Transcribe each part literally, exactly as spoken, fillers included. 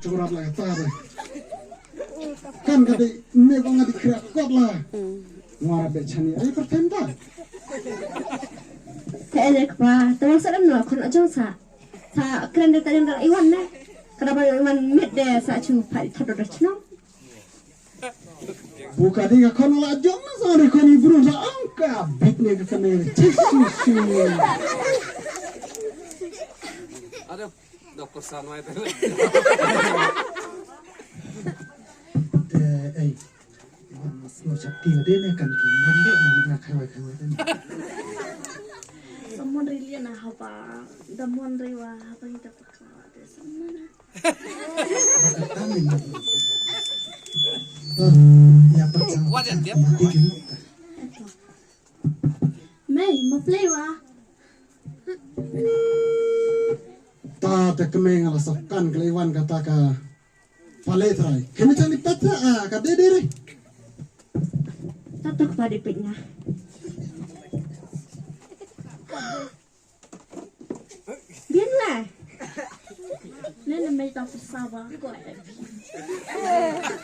Churat la kata de. Kan ka dei ne ko nga dei kra kot la. Ngwa ra be chani ai pertem ta. Te ele kpa, te wa sa dam no khon ajong sa. Sa kren de ta dam da iwan ne. Kada ba iwan mit de sa chu pha thot do chno. Buka dei ka khon la jong na sa ri khon i bru sa ang ka bit ne ka kane. Chi chi chi. Aduh, doktor Sanwai tu. Eh, eh. Mas no chap ki de ne kan ki man de ne na khai wai khai wai de. Someone really na haba. Damon rewa haba ni ta pakwa de someone. Mei, ma play wa. Ta te kemeng ala sokan kele wan kata ka pale trai. Kene chang lipat ta, ah, ka dede re. Tatuk padi pik na. Bien la. Nene mei ta pyrsa ba kwai.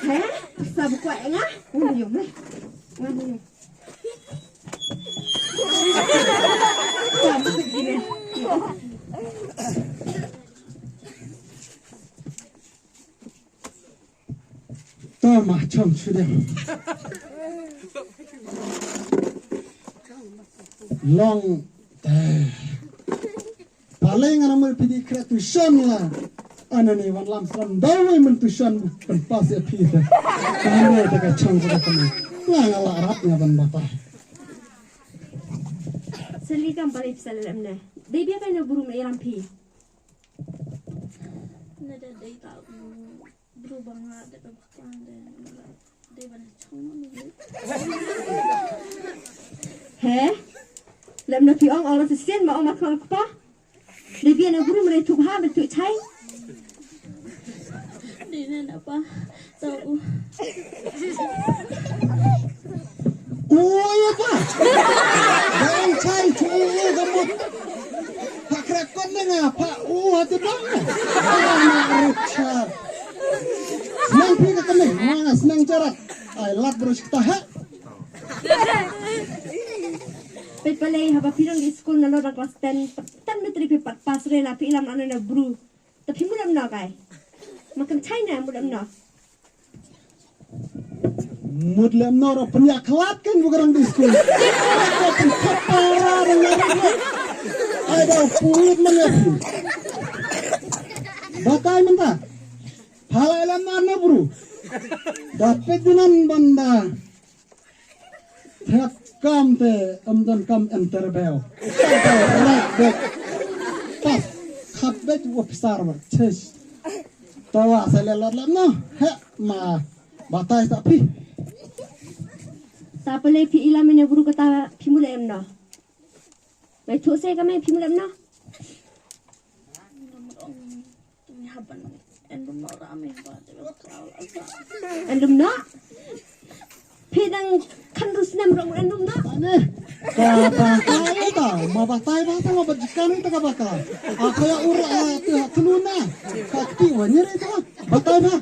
He? Pyrsa ba kwai nga? Ngan yum eh. Ngan yum. Jam sikit ni. Toma chong chude. Long te. Paling ana mul pidi kre tuition la. Ana ni wan lam slam dawe men tuition pen pas ya phi te. Kane te ka chong chude kane. La nga la rat nga ban batai. Seli kam balik sel lemne. Baby apa ina buru me iram phi. Nada dei ta. Bru ba nga dei ba bakla de, dei ba na chong ma ni. He? Lem na phi ong ong na sisien ma ong ma khang kpa. Dei bien na bru ma dei tu ha ma tu chai. Dei na na pa. So u. Ui, apa? Dang chai chu u ka mut. Pak rekod na nga, pak u hati dong. Anak Richard. Senang pi ka kene, nga senang jarak. Ai, lat terus kita ha. Pet palei haba phi dang di school na lo dang class ten. Ten metri phi pat pas re la phi ilam na na bru. Tapi mula mena kai. Makan China mula mena. Mut lem nor pynïakhlad kan bukarang di skul. Para dang ngarap. Ai da puit mangap. Batai mynta. Phalai lem nor na bru. Da pedinan banda. Thep kam te em don kam enter beo. Rak bek. Pas. Khat bek officer bek. Ches. Tawa sa le lat lam no. He ma. Batai sa phi. Sa pale phi ilam ine buru kata phi mule em no. Bai thu se kame phi mule em no. Endum no. Phi dang khan rus nem rong endum no. Ane. Ka batai ta, ma batai ba ta ma bajikan ta ka baka. Aku ya ur a tu tu na. Ka ti wa ni re ta. Batai ba.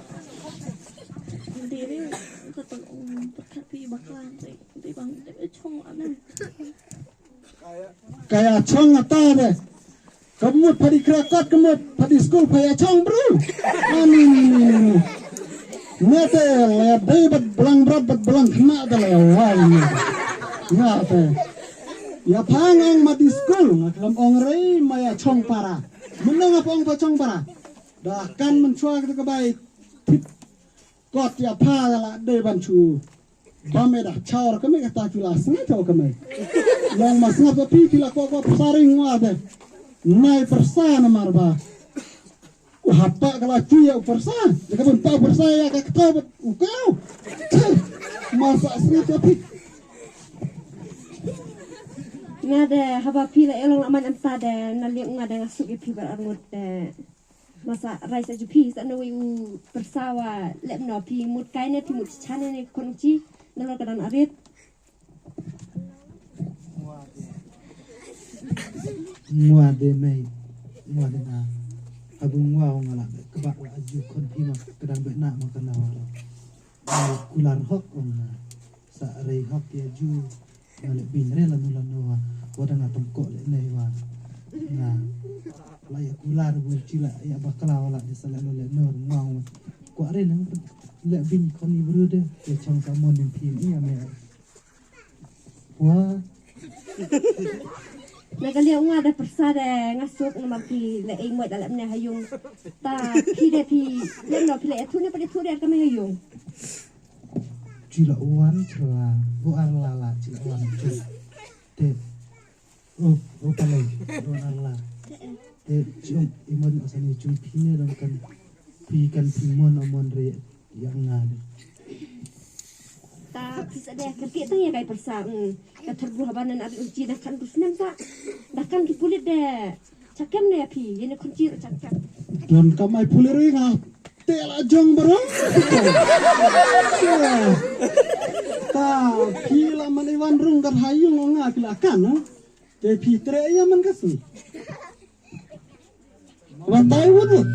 Diri ka tong perkat pi baka ti bang ti chong ane. Kaya chong ata de. Ka mut padi krakat ka mut padi skul paya chong bru. Ani ni ni ni. Ngate le dei bad blang brat bad blang khna da le wai ni. Ngate. Ya pang ong ma di skul nga klam ong rei ma ya chong para. Menang apa ong pa chong para. Da kan menchua kita ka bai tip. Kot ya pha la dei ban chu. Ba me da chaw ka me ka ta chu la snga chaw ka me. Long ma snga ta pi pi la ko ko psa ring wa de. Nai psa na mar ba. U hapa ka la chu ya u psa. Ya ka ban pa psa ya ka ka u ka. Ma sa snga ta pi. Nga de haba phi la elong la man em ta de na liang nga de nga suk ya phi ba arngut de. Masa rai sa ju phi sa na wei u persawa lep no phi mut kai ne phi mut chan ne kon chi na lo ka dan arit. Ngwa de mei. Ngwa de na. Bung wa nga la kba la aju khon phi ma ka dang beh na ma ka na wa la. Nga la kular hok ong nga. Sa rei hok ïa ju. Nga leh bing re lano lano wa. Wa dang nga tong ko leh nei wa. Nga la ïa kular bul ci la ïa bakla wa la de sa leh lo leh no wa wa. Kwa re nang leh bing khon i bru de. Ïa chong ka mon ning phi ïa me. Wa. Na ka liang nga da pyrsa de nga suk namar ki la ei mo da la mne ha yung. Ta phi de phi lem no phi la ethu ne pa de thu de ka me ha yung. Ci la wan chra bu ar la la ci la wan chra. Te o o pa le wan ar la. Te ci ong i mon asani cung phi ne dong kan phi kan phi mon amon re yang nga de. Ta pisa de kerki tang ya kai persa. Hmm. Ka terbuh banan abi uji dah kan dus nem sa. Dah kan ki pulit de. Chakem ne ya pi. Ye ne kunci chakem. Don kamai pulit ri nga. Te la jong barang. Ta pi la mani wan rung kat hayung nga pi la kan. Te pi tre ya man kasi. Matai wudut.